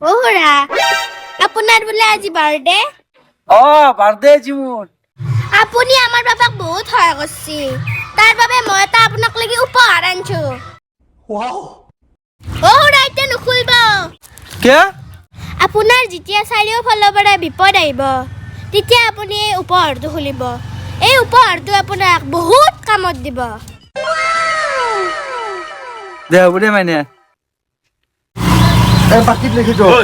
অ খুৰা, আপোনাৰ বোলে আজি বাৰ্থডে? অ, বাৰ্থডে আজি মোৰ। আপুনি আমাৰ বাবাক বহুত সহায় কৰিছে, তাৰ বাবে মই এটা আপোনাক লাগি উপহাৰ আনছো। অ খুৰা, এতিয়া নুখুলিব। কিয়? আপোনাৰ যেতিয়া চাৰিওফালৰ পৰা বিপদ আহিব, তেতিয়া আপুনি এই উপহাৰটো খুলিব। এই উপহাৰটো আপোনাক বহুত কামত দিব। দে, হ'ব দে মাইনা। এই বাকীত লিখি থ। ঐ,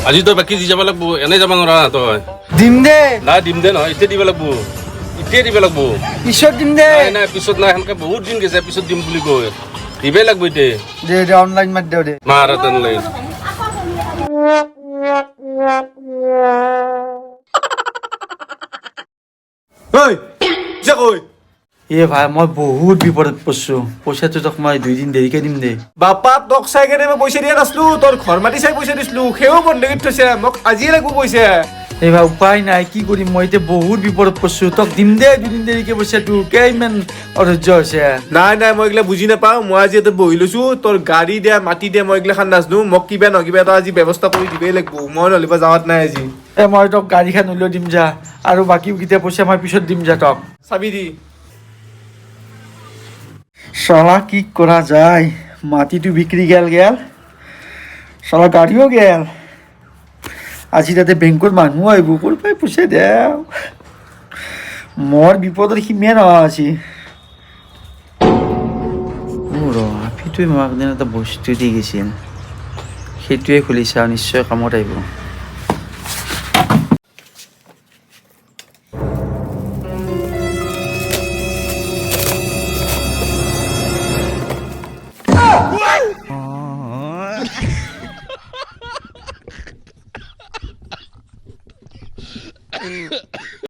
আজি তই বাকী দি যাব লাগব, এনেই যাব নোৱাৰা তই। দিম দে। নাই, দিম দে নহয়, এতিয়া দিব লাগব, এতিয়াই দিব লাগব। পিছত দিম দে। নাই নাই, পিছত নাই, সেনকে বহুত দিন গেছে পিছত দিম বুলি কৈ। দিবই লাগব এতিয়া। দে দে, অনলাইন মাৰি দে দে। মাৰ তেনেহ'লে। ঐ, যা কৈ। এ ভাই, মই বহুত বিপদত পৰছো, পইচাটো তোক মই 2 দিন দেৰিকে দিম দে। বাপা, তোক চাই কেনে মই পইচা দিয়া নাছিলো, তোৰ ঘৰ মাটি চাই পইচা দিছিলো, সেও বন্ধ কৰি থৈছে। মোক আজিয়ে লাগিব পইচা। এই ভাই, উপায় নাই, কি কৰিম? মই এতিয়া বহুত বিপদত পৰছো। তোক দিম দে 2 দিন দেৰিকে পইচাটো। কিয় ইমান অধৈৰ্য হৈছে? নাই নাই, মই এইগিলা বুজি নাপাওঁ। মই আজি ইয়াতে বহি লৈছো, তোৰ গাড়ী দে, মাটি দে, মই এইগিলা খান নাজনো। মোক কিবা নহয় কিবা এটা আজি ব্যৱস্থা কৰি দিবই লাগিব, মই নহ'লে বা যাৱাত নাই আজি। এ, মই তোক গাড়ীখন উলিয়াই দিম যা, আৰু বাকী কেইটা পইচা মই পিছত দিম যা তোক। চাবি দি। চলা, কি কৰা যায়? মাটিটো বিক্ৰী গেল গেল, চলা গাড়ীও গেল। আজি তাতে বেংকত মানুহ আহিব, ক'ৰ পৰাই পইচা দে? মোৰ বিপদৰ সীমা নহয় আজি। ৰ, আপিটোৱে মোক একদিন এটা বস্তু দি গৈছিল, সেইটোৱে খুলি চাওঁ, নিশ্চয় কামত আহিব।